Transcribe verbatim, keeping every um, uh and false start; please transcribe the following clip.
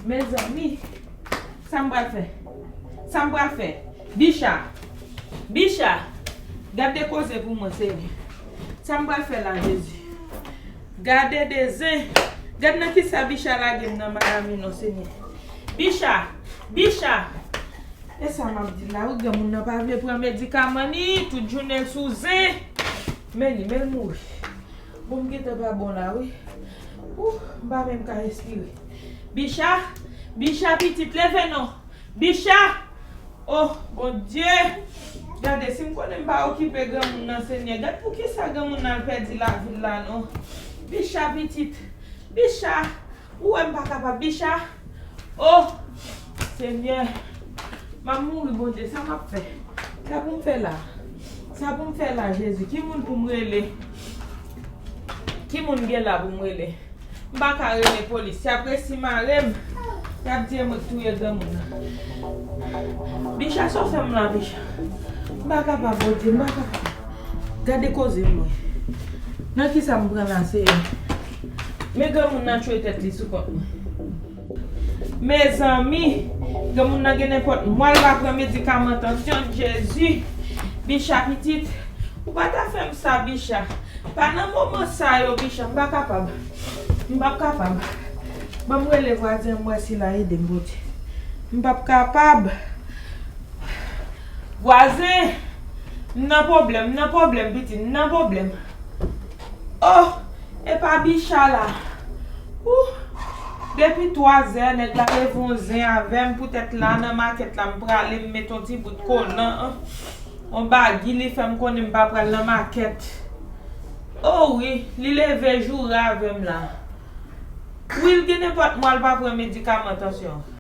Mezanmi, sa m pral fè? Sa m pral fè? Bicha! Bicha! Gade koze pou mwen, Senyè. Sa m pral fè la, Jezi? Gade de zen! Gade nan kisa Bicha lage m nan, Mayami, non, Senyè. Bicha! Bicha! E sa m ap di la, wi, granmoun nan pa vle pran medikaman ni, tout jounen l sou zen. Men li, men l mouri. Bon, m gentan pa bon la, wi. Ou, m pa menm ka respire. Bicha, Bicha pitit, leve non. Bicha! Oh, Bondye! Gade, si m konnen m pa okipe granmoun nan, Senyè, gad poukisa granmoun nan al pèdi lavi l la, non. Bicha pitit, Bicha! Ou wè m pa kapab, Bicha? Oh, Senyè, m ap mouri, Bondye, sa m ap fè? Sa pou m fè la? Sa pou m fè la, Jezi? Ki moun pou m rele? Ki moun gen la pou m rele? M pa ka rele polis. Y ap resi mare m. Y ap di e mwen k touye granmoun nan. Bicha, sa w fè m la, Bicha? M pa kapab, Bondye, m pa kapab. Gade koze m, mwen. Nan kisa m pran la, Senyè? Men granmoun nan tchwe tèt li sou kont mwen. Mezanmi, granmoun nan gen nenpòt mwa l pa pran medikaman tansyon, Jezi. Bicha pitit, ou pa ta fè m sa, Bicha. Pa nan moman sa yo, Bicha, m pa kapab. M p ap kapab. Ban m rele vwazen m, wè si l a ede m, Bondye. M p ap kapab. Vwazen, m nan pwoblèm, m nan pwoblèm, pitit, m nan pwoblèm. Oh, e pa Bicha la. Ou, depi twazè, nèg la leve yon zen avè m, poutèt la nan makèt la, m prale, m met yon ti bout kolan, yon bagi, li fè m konnen m pa pral nan makèt. Oh wi, li leve joure avè m la. Wi, l gen nenpòt mwa l pa pran medikaman tansyon.